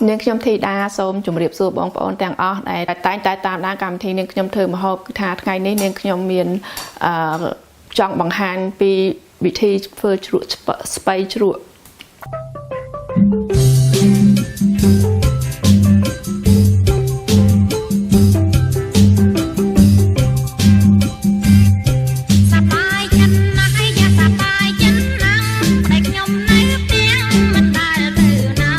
នាងខ្ញុំធីតាសូមជម្រាបសួរបងប្អូនទាំងអស់ដែលតែងតែតាមដានកម្មវិធីនាងខ្ញុំធ្វើម្ហូបគឺថាថ្ងៃនេះនាងខ្ញុំមានអឺចង់បង្ហាញពីវិធីធ្វើជ្រក់ស្ពៃជ្រក់ សប្បាយចិត្តណាស់យ៉ាសប្បាយចិត្តណាស់តែខ្ញុំនៅផ្ទះមិនដែលទៅណា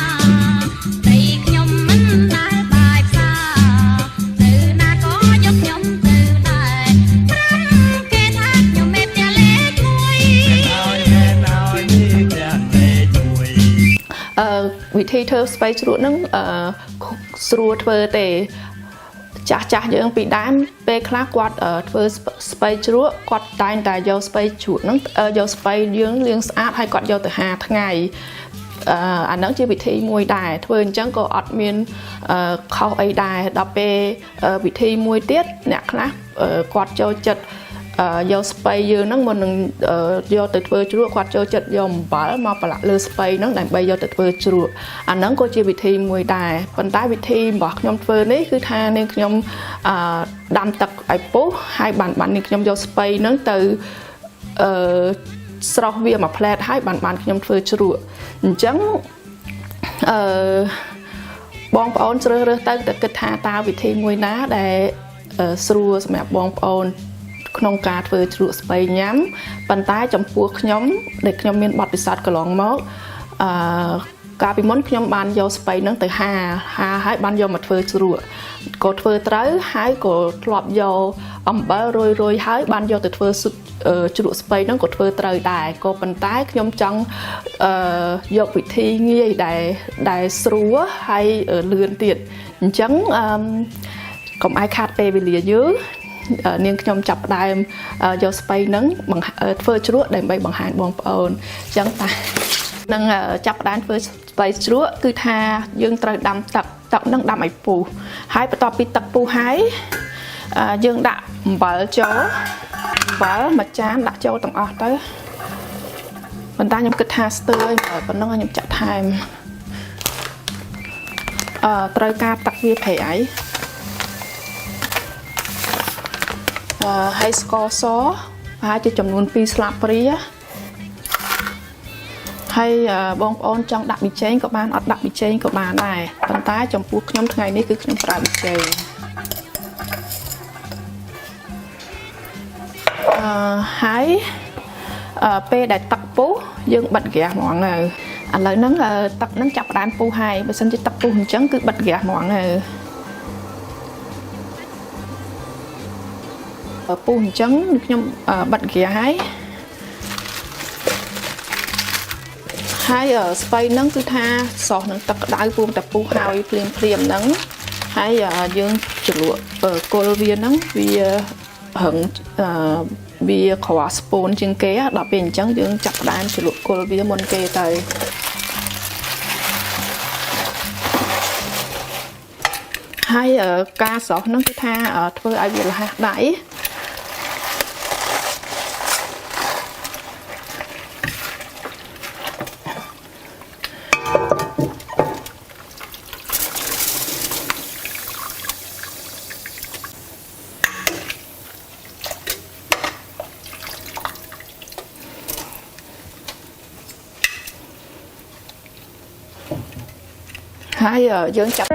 តែខ្ញុំមិនដែលបាយផ្សារទៅណាក៏យកខ្ញុំទៅដែរប្រាំគេថាខ្ញុំមេផ្ទះលេខមួយ ឲ្យនេះទាំងលេខមួយ អឺវិធីធ្វើស្ពៃជ្រក់ហ្នឹងអឺស្រួលធ្វើទេចាស់ចាស់យើងពីដើមពេលខ្លះគាត់ធ្វើស្ពៃជ្រក់គាត់តែងតែយកស្ពៃជ្រក់ហ្នឹងយកស្ពៃយើងលាងស្អាតហើយគាត់យកទៅហាថ្ងៃអឺអាហ្នឹងជាវិធីមួយដែរធ្វើអញ្ចឹងក៏អត់មានខុសអីដែរដល់ពេលវិធីមួយទៀតអ្នកខ្លះគាត់ចូលចិត្តយកស្ពៃយើងហ្នឹងមុននឹងយកទៅធ្វើជ្រក់គាត់ចូលចិត្តយកអំបិលមកប្រឡាក់លើស្ពៃហ្នឹងដើម្បីយកទៅធ្វើជ្រក់អាហ្នឹងក៏ជាវិធីមួយដែរប៉ុន្តែវិធីរបស់ខ្ញុំធ្វើនេះគឺថានាងខ្ញុំអឺដាំទឹកឲ្យពុះហើយបានបាននាងខ្ញុំយកស្ពៃហ្នឹងទៅអឺស្រោះវាមួយផ្លែតហើយបានបានខ្ញុំធ្វើជ្រក់អញ្ចឹងអឺបងប្អូនជ្រើសរើសទៅតែគិតថាតើវិធីមួយណាដែលស្រួលសម្រាប់បងប្អូនក្នុងការធ្វើជ្រក់ស្ពៃញ៉ាំប៉ុន្តែចំពោះខ្ញុំដែលខ្ញុំមានបទពិសោធន៍កន្លងមកអឺកាលពីមុនខ្ញុំបានយកស្ពៃហ្នឹងទៅហាហាហើយបានយកមកធ្វើជ្រក់ក៏ធ្វើត្រូវហើយក៏ធ្លាប់យកអំបិលរុយរុយហើយបានយកទៅធ្វើស៊ុតជ្រក់ស្ពៃហ្នឹងក៏ធ្វើត្រូវដែរក៏ប៉ុន្តែខ្ញុំចង់អឺយកវិធីងាយដែលដែលស្រួលហើយលឿនទៀតអញ្ចឹងអឺកុំឲ្យខាតពេលវេលាយូរនាងខ្ញុំចាប់ផ្ដើមយកស្ពៃហ្នឹងធ្វើជ្រក់ដើម្បីបង្ហាញបងប្អូនអញ្ចឹងតានឹងចាប់ផ្ដើមធ្វើស្ពៃជ្រក់គឺថាយើងត្រូវដាំទឹកទឹកហ្នឹងដាំឲ្យពុះហើយបន្ទាប់ពីទឹកពុះហើយយើងដាក់អំបិលចូលអំបិលមួយចានដាក់ចូលទាំងអស់ទៅប៉ុន្តែខ្ញុំគិតថាស្ទើរប៉ុណ្ណឹងខ្ញុំចាក់ថែមអឺត្រូវការទឹកវាប្រៃអីអឺហើយស្ករសប្រហែលជាចំនួន2ស្លាបព្រាហើយបងប្អូនចង់ដាក់ប៊ីចេងក៏បានអត់ដាក់ប៊ីចេងក៏បានដែរប៉ុន្តែចំពោះខ្ញុំថ្ងៃនេះគឺខ្ញុំប្រើប៊ីចេងអឺហើយពេលដែលទឹកពុះយើងបិទហ្គាសហ្មងទៅឥឡូវហ្នឹងទឹកហ្នឹងចាប់ផ្ដើមពុះហើយបើសិនជាទឹកពុះអញ្ចឹងគឺបិទហ្គាសហ្មងទៅពុះអញ្ចឹងខ្ញុំបិទហ្គាសហើយហើយស្ពៃហ្នឹងគឺថាសោះនឹងទឹកក្តៅពុំតែពុះហើយភ្លាមភ្លាមហ្នឹងហើយយើងជ្រលក់គល់វាហ្នឹងវារឹងវាក្រស្ពូនជាងគេដល់ពេលអញ្ចឹងយើងចាប់ផ្ដើមជ្រលក់គល់វាមុនគេទៅហើយការស្រោះហ្នឹងគឺថាធ្វើឲ្យវាលះដៃហើយយើងចាប់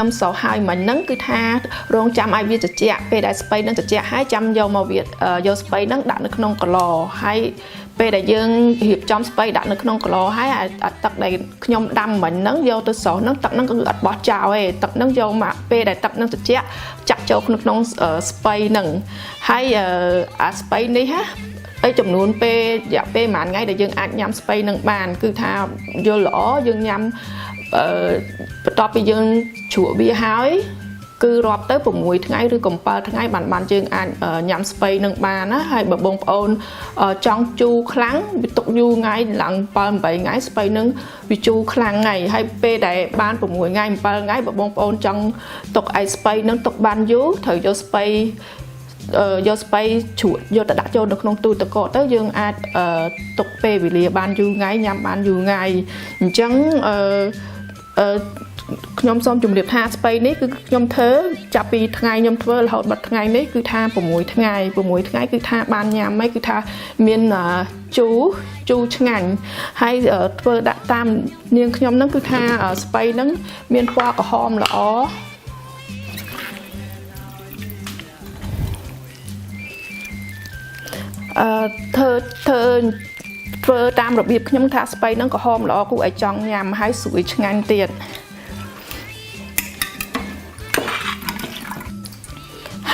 ខ្ញុំស្រុះហើយមិញហ្នឹងគឺថារងចាំឲ្យវាត្រជាក់ពេលដែលស្ពៃហ្នឹងត្រជាក់ហើយចាំយកមកវាយកស្ពៃហ្នឹងដាក់នៅក្នុងកឡហើយពេលដែលយើងរៀបចំស្ពៃដាក់នៅក្នុងកឡហើយអាទឹកដែលខ្ញុំដាំមិញហ្នឹងយកទៅស្រុះហ្នឹងទឹកហ្នឹងគឺអត់បោះចោលទេទឹកហ្នឹងយកមកពេលដែលទឹកហ្នឹងត្រជាក់ចាក់ចូលក្នុងស្ពៃហ្នឹងហើយអាស្ពៃនេះណាអីចំនួនពេលរយៈពេលប្រហែលថ្ងៃដែលយើងអាចញ៉ាំស្ពៃនឹងបានគឺថាយល់ល្អយើងញ៉ាំអឺបន្ទាប់ពីយើងជ្រក់វាហើយគឺរាប់ទៅ6ថ្ងៃឬក៏7ថ្ងៃបានបានយើងអាចញ៉ាំស្ពៃនឹងបានណាហើយបើបងប្អូនចង់ជូរខ្លាំងវាទុកយូរថ្ងៃឡើង7 8ថ្ងៃស្ពៃនឹងវាជូរខ្លាំងថ្ងៃហើយពេលដែលបាន6ថ្ងៃ7ថ្ងៃបើបងប្អូនចង់ទុកឲ្យស្ពៃនឹងទុកបានយូរត្រូវយកស្ពៃយកស្ពៃជ្រក់យកទៅដាក់ចូលនៅក្នុងទូទឹកកកទៅយើងអាចទុកពេលវេលាបានយូរថ្ងៃញ៉ាំបានយូរថ្ងៃអញ្ចឹងអឺខ្ញុំសូមជម្រាបថាស្ពៃនេះគឺខ្ញុំធ្វើចាប់ពីថ្ងៃខ្ញុំធ្វើរហូតដល់ថ្ងៃនេះគឺថា6ថ្ងៃ6ថ្ងៃគឺថាបានញ៉ាំហើយគឺថាមានជូរជូរឆ្ងាញ់ហើយធ្វើដាក់តាមនាងខ្ញុំហ្នឹងគឺថាស្ពៃហ្នឹងមានពណ៌ក្រហមល្អអឺធ្វើធ្វើធ្វើតាមរបៀបខ្ញុំថាស្ពៃហ្នឹងក្រហមល្អគួរឲ្យចង់ញ៉ាំហើយស្រួយឆ្ងាញ់ទៀត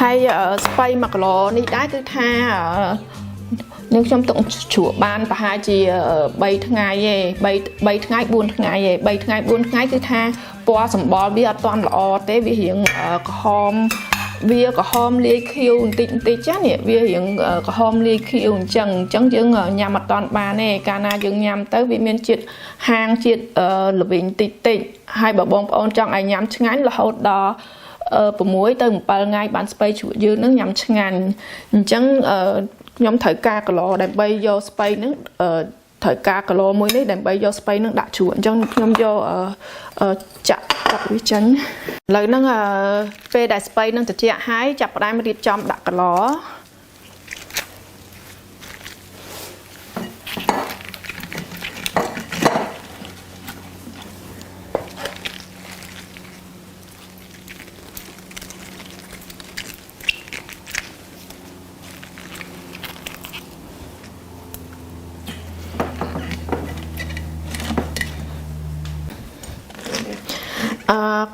ហើយស្ពៃ1គីឡូនេះដែរគឺថានឹងខ្ញុំទុកជ្រក់បានប្រហែលជា3ថ្ងៃទេ3ថ្ងៃ4ថ្ងៃទេ3ថ្ងៃ4ថ្ងៃគឺថាពណ៌សម្បុរវាអត់ទាន់ល្អទេវារៀងក្រហមវាក្រហមលាយខៀវបន្តិចបន្តិចចានេះវារៀងក្រហមលាយខៀវអញ្ចឹងអញ្ចឹងយើងញ៉ាំអត់ទាន់បានទេកាលណាយើងញ៉ាំទៅវាមានជាតិហាងជាតិល្វីងតិចតិចហើយបើបងប្អូនចង់ឲ្យញ៉ាំឆ្ងាញ់រហូតដល់6ទៅ7ថ្ងៃបានស្ពៃជ្រក់យើងនឹងញ៉ាំឆ្ងាញ់អញ្ចឹងខ្ញុំត្រូវការគីឡូដើម្បីយកស្ពៃនឹងត្រូវការគីឡូមួយនេះដើម្បីយកស្ពៃនឹងដាក់ជ្រក់អញ្ចឹងខ្ញុំយកចាក់ទឹកវាចេញឥឡូវហ្នឹងពេលដែលស្ពៃនឹងត្រជាក់ហើយចាប់ផ្ដើមរៀបចំដាក់គីឡូ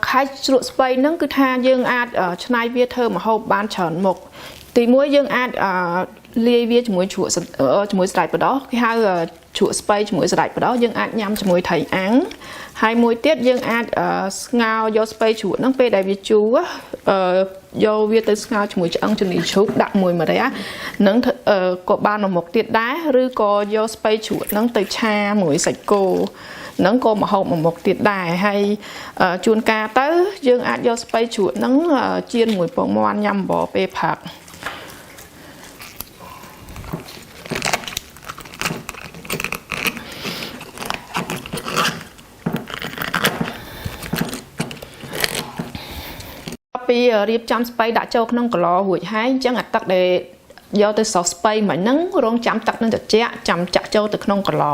ខែជ្រក់ស្ពៃហ្នឹងគឺថាយើងអាចច្នៃវាធ្វើម្ហូបបានច្រើនមុខទីមួយយើងអាចលាយវាជាមួយជ្រក់ជាមួយសណ្តែកបណ្ដុះគេហៅជ្រក់ស្ពៃជាមួយសណ្តែកបណ្ដុះយើងអាចញ៉ាំជាមួយត្រីអាំងហើយមួយទៀតយើងអាចស្ងោរយកស្ពៃជ្រក់ហ្នឹងពេលដែលវាជូរយកវាទៅស្ងោរជាមួយឆ្អឹងជំនីជ្រូកដាក់មួយម្រះនឹងក៏បានមួយមុខទៀតដែរឬក៏យកស្ពៃជ្រក់ហ្នឹងទៅឆាមួយសាច់គោហ្នឹងក៏ម្ហូបមួយមុខទៀតដែរហើយជួនកាលទៅយើងអាចយកស្ពៃជ្រក់ហ្នឹងចៀនមួយពងមាន់ញ៉ាំអំបរពេលព្រឹកពីរៀបចំស្ពៃដាក់ចូលក្នុងកឡរួចហើយអញ្ចឹងអាទឹកដែលយកទៅស្រុះស្ពៃមិញហ្នឹងរងចាំទឹកនឹងត្រជាក់ចាំចាក់ចូលទៅក្នុងកឡ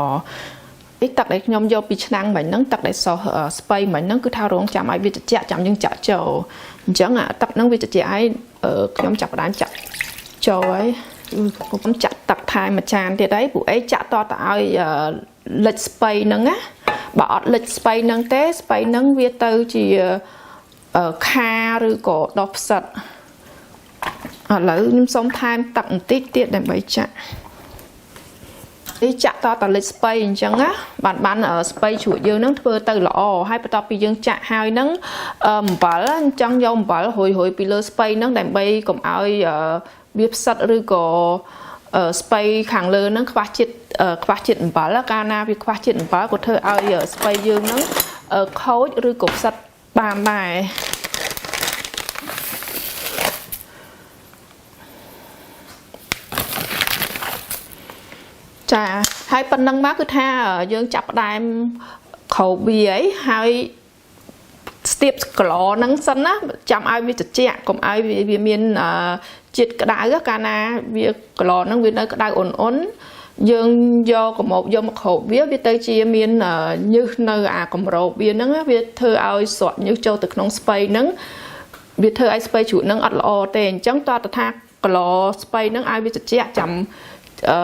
នេះទឹកដែលខ្ញុំយកពីឆ្នាំងមិញហ្នឹងទឹកដែលសោះស្ពៃមិញហ្នឹងគឺថារងចាំឲ្យវាត្រជាក់ចាំយើងចាក់ចូលអញ្ចឹងអាទឹកហ្នឹងវាត្រជាក់ហើយខ្ញុំចាប់ផ្ដើមចាក់ចូលហើយខ្ញុំចាក់ទឹកថែមមួយចានទៀតហើយព្រោះអីចាក់តទៅឲ្យលិចស្ពៃហ្នឹងណាបើអត់លិចស្ពៃហ្នឹងទេស្ពៃហ្នឹងវាទៅជាខាឬក៏ដុះផ្សិតឥឡូវខ្ញុំសូមថែមទឹកបន្តិចទៀតដើម្បីចាក់នេះចាក់តតលិចស្ពៃអញ្ចឹងណាបានបានស្ពៃជ្រក់យើងនឹងធ្វើទៅល្អហើយបន្ទាប់ពីយើងចាក់ហើយនឹងអំបិលអញ្ចឹងយកអំបិលរុយរុយពីលើស្ពៃនឹងដើម្បីកុំឲ្យវាផ្សិតឬក៏ស្ពៃខាងលើនឹងខ្វះជាតិអំបិលកាលណាវាខ្វះជាតិអំបិលក៏ធ្វើឲ្យស្ពៃយើងនឹងខូចឬក៏ផ្សិតបានដែរចាហើយប៉ុណ្ណឹងមកគឺថាយើងចាប់ផ្ដើមគ្របវាអីហើយស្ទាបកឡហ្នឹងសិនណាចាំឲ្យវាត្រជាក់កុំឲ្យវាមានជាតិក្តៅកាលណាវាកឡហ្នឹងវានៅក្តៅអ៊ុនអ៊ុន យើងយកកម្របយកមកគ្របវាវាទៅជាមានញើសនៅអាកម្របវាហ្នឹងវាធ្វើឲ្យស្រក់ញើសចូលទៅក្នុងស្ពៃហ្នឹងវាធ្វើឲ្យស្ពៃជ្រក់ហ្នឹងអត់ល្អទេអញ្ចឹងតើតថាក្លស្ពៃហ្នឹងឲ្យវាត្រជាក់ចាំអឺ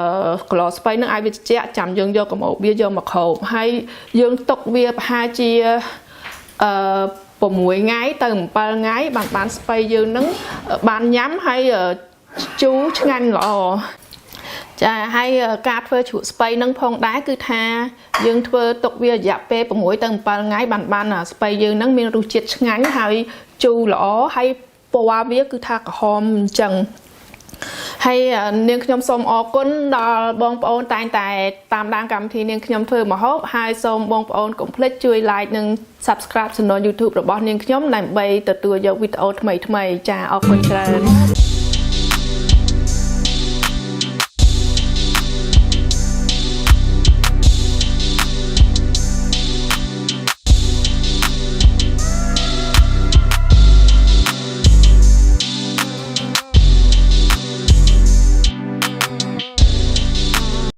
ក្លស្ពៃហ្នឹងឲ្យវាត្រជាក់ចាំយើងយកកម្របវាយកមកគ្របហើយយើងទុកវាប្រហែលជាអឺ6ថ្ងៃទៅ7ថ្ងៃបានបានស្ពៃយើងនឹងបានញ៉ាំហើយជូរឆ្ងាញ់ល្អចាហើយការធ្វើជ្រក់ស្ពៃនឹងផងដែរគឺថាយើងធ្វើទុកវារយៈពេល6ទៅ7ថ្ងៃបានបានស្ពៃយើងនឹងមានរសជាតិឆ្ងាញ់ហើយជូរល្អហើយពណ៌វាគឺថាក្រហមអញ្ចឹងហើយនាងខ្ញុំសូមអរគុណដល់បងប្អូនតែងតែតាមដានកម្មវិធីនាងខ្ញុំធ្វើម្ហូបហើយសូមបងប្អូនកុំភ្លេចជួយ like និង Subscribe ឆានែល YouTube របស់នាងខ្ញុំដើម្បីទទួលយកវីដេអូថ្មីៗចាអរគុណច្រើន។